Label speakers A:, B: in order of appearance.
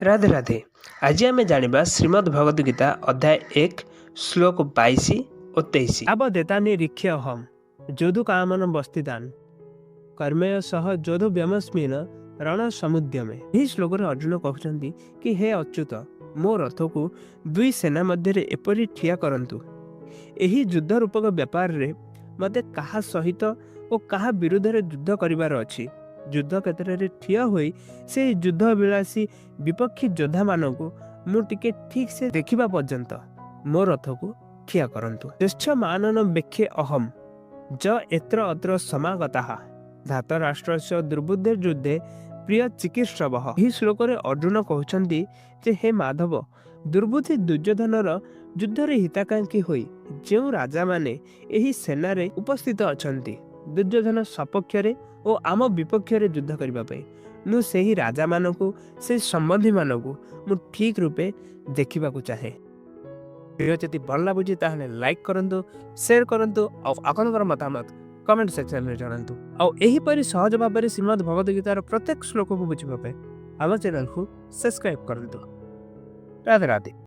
A: ରାଧେ ରାଧେ। ଆଜି ଆମେ ଜାଣିବା ଶ୍ରୀମଦ୍ ଭଗବଦ ଗୀତା ଅଧ୍ୟାୟ 1, ଶ୍ଲୋକ 22 ଓ 23। ଆବଦେତାନି ରିକ୍ଷ୍ୟହମ୍ ଯୋଧୁ କାମନ ବସ୍ତିଦାନ କର୍ମେୟ ସହ ଯୋଧୁ ବ୍ୟମସ୍ମିନ ରଣ ସମୁଦ୍ୟମେ। ଏହି ଶ୍ଲୋକରେ ଅର୍ଜୁନ କହୁଛନ୍ତି କି ହେ ଅଚ୍ୟୁତ, ମୋ ରଥକୁ ଦୁଇ ସେନା ମଧ୍ୟରେ ଏପରି ଠିଆ କରନ୍ତୁ, ଏହି ଯୁଦ୍ଧ ରୂପକ ବ୍ୟାପାରରେ ମୋତେ କାହା ସହିତ ଓ କାହା ବିରୁଦ୍ଧରେ ଯୁଦ୍ଧ କରିବାର ଅଛି, ଯୁଦ୍ଧ କ୍ଷେତ୍ରରେ ଠିଆ ହୋଇ ସେହି ଯୁଦ୍ଧ ବିଳାସୀ ବିପକ୍ଷୀ ଯୋଦ୍ଧାମାନଙ୍କୁ ମୁଁ ଟିକେ ଠିକ୍ ସେ ଦେଖିବା ପର୍ଯ୍ୟନ୍ତ ମୋ ରଥକୁ ଠିଆ କରନ୍ତୁ। ଶ୍ରେଷ୍ଠ ମାନନ ବେକ୍ଷେ ଅହମ୍ ଯ ଏତ୍ର ଅତ୍ର ସମାଗତାଃ ଧାତ ରାଷ୍ଟ୍ରସ୍ୟ ଦୁର୍ବୁଦ୍ଧେ ଯୁଦ୍ଧେ ପ୍ରିୟ ଚିକିତ୍ସବଃ। ଏହି ଶ୍ଲୋକରେ ଅର୍ଜୁନ କହୁଛନ୍ତି ଯେ ହେ ମାଧବ, ଦୁର୍ବୁଦ୍ଧି ଦୁର୍ଯ୍ୟୋଧନର ଯୁଦ୍ଧରେ ହିତାକାଂକ୍ଷୀ ହୋଇ ଯେଉଁ ରାଜାମାନେ ଏହି ସେନାରେ ଉପସ୍ଥିତ ଅଛନ୍ତି ଦୁର୍ଯ୍ୟୋଧନ ସପକ୍ଷରେ ଓ ଆମ ବିପକ୍ଷରେ ଯୁଦ୍ଧ କରିବା ପାଇଁ, ମୁଁ ସେହି ରାଜାମାନଙ୍କୁ, ସେହି ସମ୍ବନ୍ଧୀମାନଙ୍କୁ ମୁଁ ଠିକ୍ ରୂପେ ଦେଖିବାକୁ ଚାହେଁ। ଭିଡ଼ିଓ ଯଦି ଭଲ ଲାଗୁଛି, ତାହେଲେ ଲାଇକ୍ କରନ୍ତୁ, ସେୟାର କରନ୍ତୁ ଆଉ ଆପଣଙ୍କର ମତାମତ କମେଣ୍ଟ ସେକ୍ସନରେ ଜଣାନ୍ତୁ। ଆଉ ଏହିପରି ସହଜ ଭାବରେ ଶ୍ରୀମଦ୍ ଭଗବଦ ଗୀତାର ପ୍ରତ୍ୟେକ ଶ୍ଲୋକକୁ ବୁଝିବା ପାଇଁ ଆମ ଚ୍ୟାନେଲକୁ ସବସ୍କ୍ରାଇବ୍ କରନ୍ତୁ। ରାଧେ ରାଧେ।